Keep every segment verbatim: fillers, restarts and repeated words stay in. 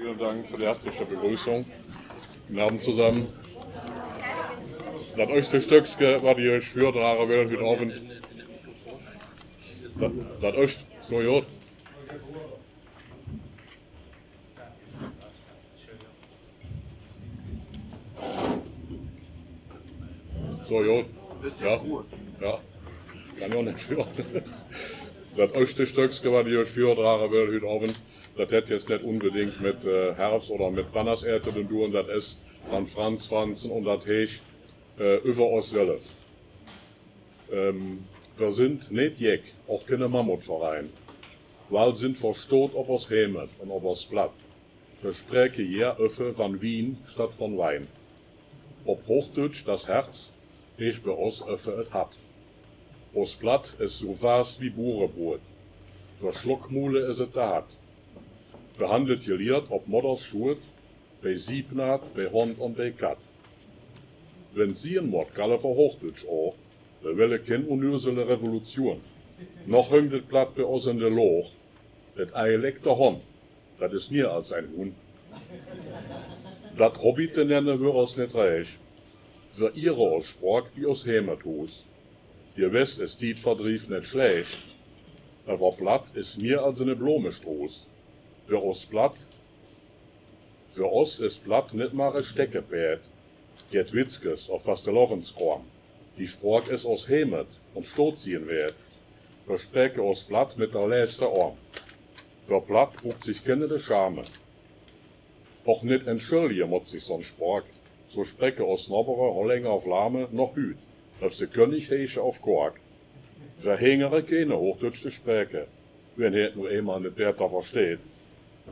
Vielen Dank für die herzliche Begrüßung. Guten Abend zusammen. Dat eeschte Stöckske, wat ich eich vördrage well hüüt Avend. Dat, dat eeschte, so, jo. So, jo. Ja. Ja. Kann ich aach nix für. Dat eeschte Stöckske, wat ich eich vördrage well hüüt Avend, dat hät jetz nit unbedingt mit, äh, Hervs oder mit Wannersäte ze dun. Dat es van Frans Franzen un dat heet, äh, Üvver os self. Ähm, Wer sind nit jeck, och kene Mammutverein. Wal sind verstoot op os Heemet un op os Platt. Wer spräke jeer öffe van Wien statt von Wein. Op Hoochdüütsch das Herz, heet bei os öffe et Hatt. Os Platt es su vaas wie Burebrud. För Schlockmule es et te hatt. Wer han et jeliert op Modders Schuut, bei Siepnaat, bei Hond un bei Katt. Wenn et sien mott, galle v'r Hoochdüütsch aach, wer welle keen unusele Revolution. Noch hüngt et Platt bei os en de Looch, et Ei leckt de Hond, dat is mehr als ein Huhn. Dat Hobby te nenne wör os nit reich. Wer iere os Sproak wie os Heemethuus. Gewess es Tietverdriev nit schlääch, ävver Platt es mehr als ene Blomestroß. Wer os Platt, wer os es Platt nit mar e Steckepäät, jet Witzkes of Fastelovendskraam. Die Sproak es os Heemet un Stoot sien wäät. Wer spräke os Platt mit der läste Aam. Wer Platt brukt sich kenne de schame. Och nit entschöllige mott sich so'n Sproak. So spräke os Nobbere, Hollänger, Vlame, noch hüüt, of se Könnig heesche of Koak. Wer hingere kene Hoochdüütsch te spräke, wenn hee et nu eemal nit bäter versteiht,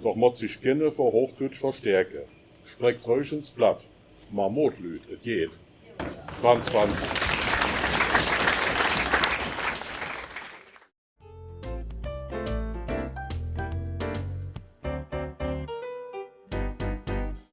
doch mott sich kenne för Hoochdüütsch verstärke. Spräkt röigens Platt, Mammut, Lüüd, et jeiht. Frans Franzen.